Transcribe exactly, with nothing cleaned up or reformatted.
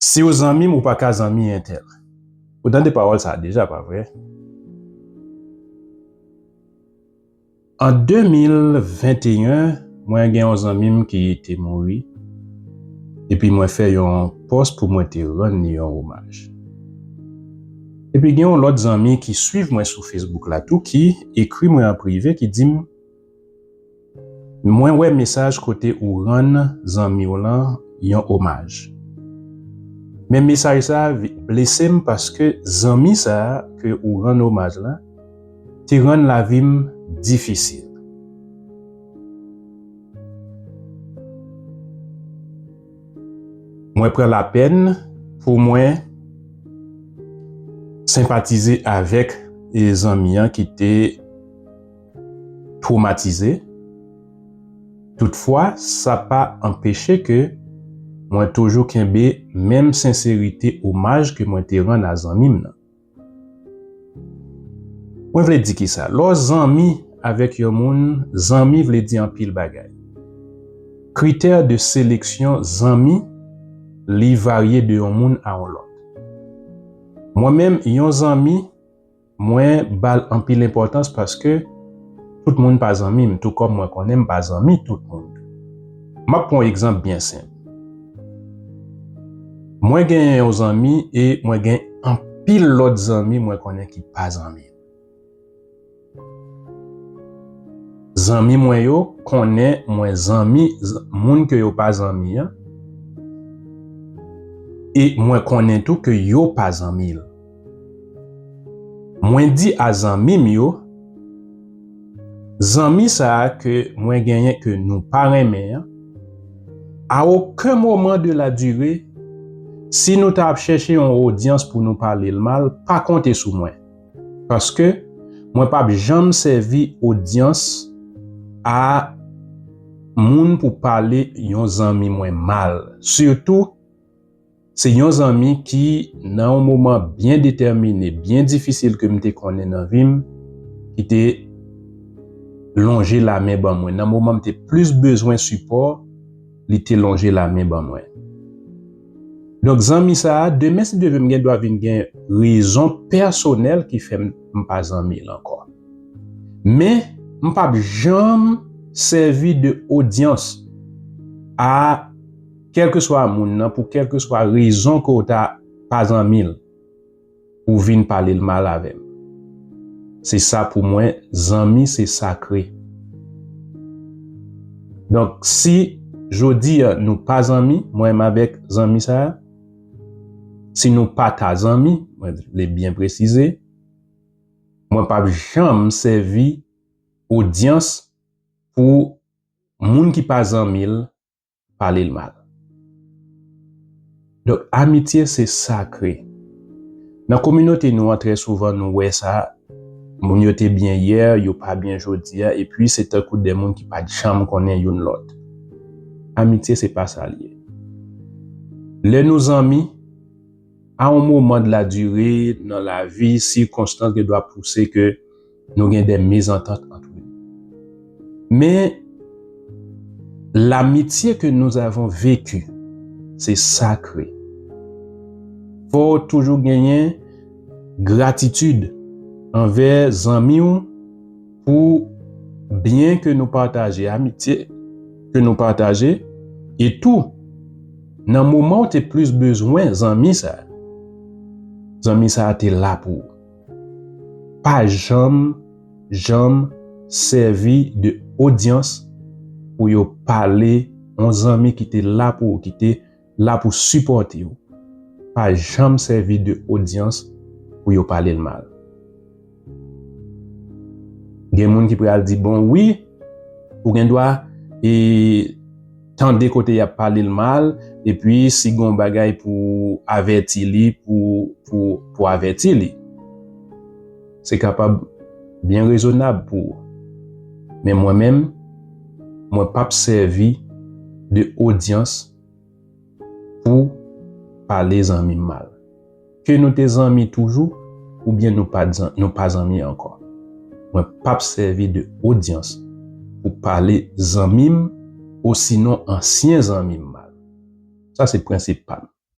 Si w zanmi m, ou pa ka zanmi entèl. Ou tande pawòl sa a deja, pa vre? An de mil venteyen, mwen gen yon zanmi m ki te mouri, epi mwen fè yon pòs pou mwen te rann li yon omaj. Epi gen yon lòt zanmi ki swiv mwen sou Facebook la tou, ki ekri mwen an prive, ki di m, "Mwen wè mesaj kote ou rann zanmi w lan yon omaj. Men mesaj sa a vi-, blese m paske zanmi sa a ke ou rann omaj la te rann lavi m difisil." Mwen pran lapèn pou mwen senpatize avèk, e, zanmi an ki te twomatize. Toutfwa, sa pa anpeche ke mwen toujou kenbe menm senserite omaj ke mwen te rann a zanmi m nan. Mwen vle di kisa? Lè w zanmi avèk yon moun, zanmi vle di anpil bagay. Kritè de seleksyon zanmi, li varye de yon moun a yon lòt. Mwen menm, yon zanmi, mwen ba l anpil enpòtans paske tout moun pa zanmi m, tou kòm mwen konnen m pa zanmi tout moun. M ap pran yon egzanp byen senp. Mwen genyen yon zanmi e mwen gen anpil lòt zanmi mwen konnen ki pa zanmi m. Zanmi mwen yo konnen mwen zanmi z-, moun ke yo pa zanmi an, e mwen konnen tou ke yo pa zanmi l. Mwen di a zanmi m yo, zanmi sa a ke mwen genyen ke nou pa renmen an, a okenn moman de la dire, si nou ta ap chèche yon odyans pou nou pale l mal, pa konte sou mwen. Paske mwen p ap janm sèvi odyans a moun pou pale yon zanmi mwen mal. Sitou, se yon zanmi ki, nan yon moman byen detèmine, byen difisil ke m te konnen nan vi m, ki te lonje lamen ban mwen. Nan moman m te plis bezwen sipò, li te lonje lamen ban mwen. Donk, zanmi sa a, demen, si Dye vle, m gen dwa vin gen rezon pèsonèl ki fè m, m pa zanmi l ankò. Men, m p ap janm sèvi de odyans a kèlkeswa moun nan, pou kèlkeswa rezon ke w ta pa zanmi l, pou vin pale l mal avè m. Se sa pou mwen, zanmi se sakre. Donk, si jodi a nou pa zanmi, mwen menm avèk zanmi sa a, si nou pa ta zanmi, mwen vle byen presize, mwen p ap janm sèvi odyans pou moun ki pa zanmi l pale l mal. Donk, amitye se sakre. Nan kominote nou an, trè souvan, nou wè sa, moun yo te byen yè, yo pa byen jodi a, epi se tankou de moun ki pa t janm konnen youn lòt. Amitye se pa sa l ye. Lè nou zanmi, a yon moman de la dire nan lavi, sikonstans gen dwa pouse ke nou gen de mezantant ant nou. Men, l'amitié que nous avons vécue, se sakre. Fò w toujou genyen gratitid anvè zanmi w pou byen ke nou pataje, amitye ke nou pataje, e tou, nan moman w te plis bezwen zanmi sa, zanmi sa te la pou ou. Pa janm, janm sèvi de odyans pou yo pale yon zanmi ki te la pou ou, ki te la pou sipòte w. Pa janm sèvi de odyans pou yo pale l mal. Gen moun ki pral di, "Bon, wi, ou gen dwa, e, tande kote y ap pale l mal, epi si gen yon bagay pou avèti li, pou, pou, pou avèti li." Se kapab byen rezonab pou ou. Men mwen menm, mwen p ap sèvi de odyans pou pale zanmi m mal. Ke nou te zanmi toujou, oubyen nou pa t zan-, nou pa zanmi ankò. Mwen p ap sèvi de odyans pou pale zanmi m, osinon ansyen zanmi m mal. Sa se prensip pa m.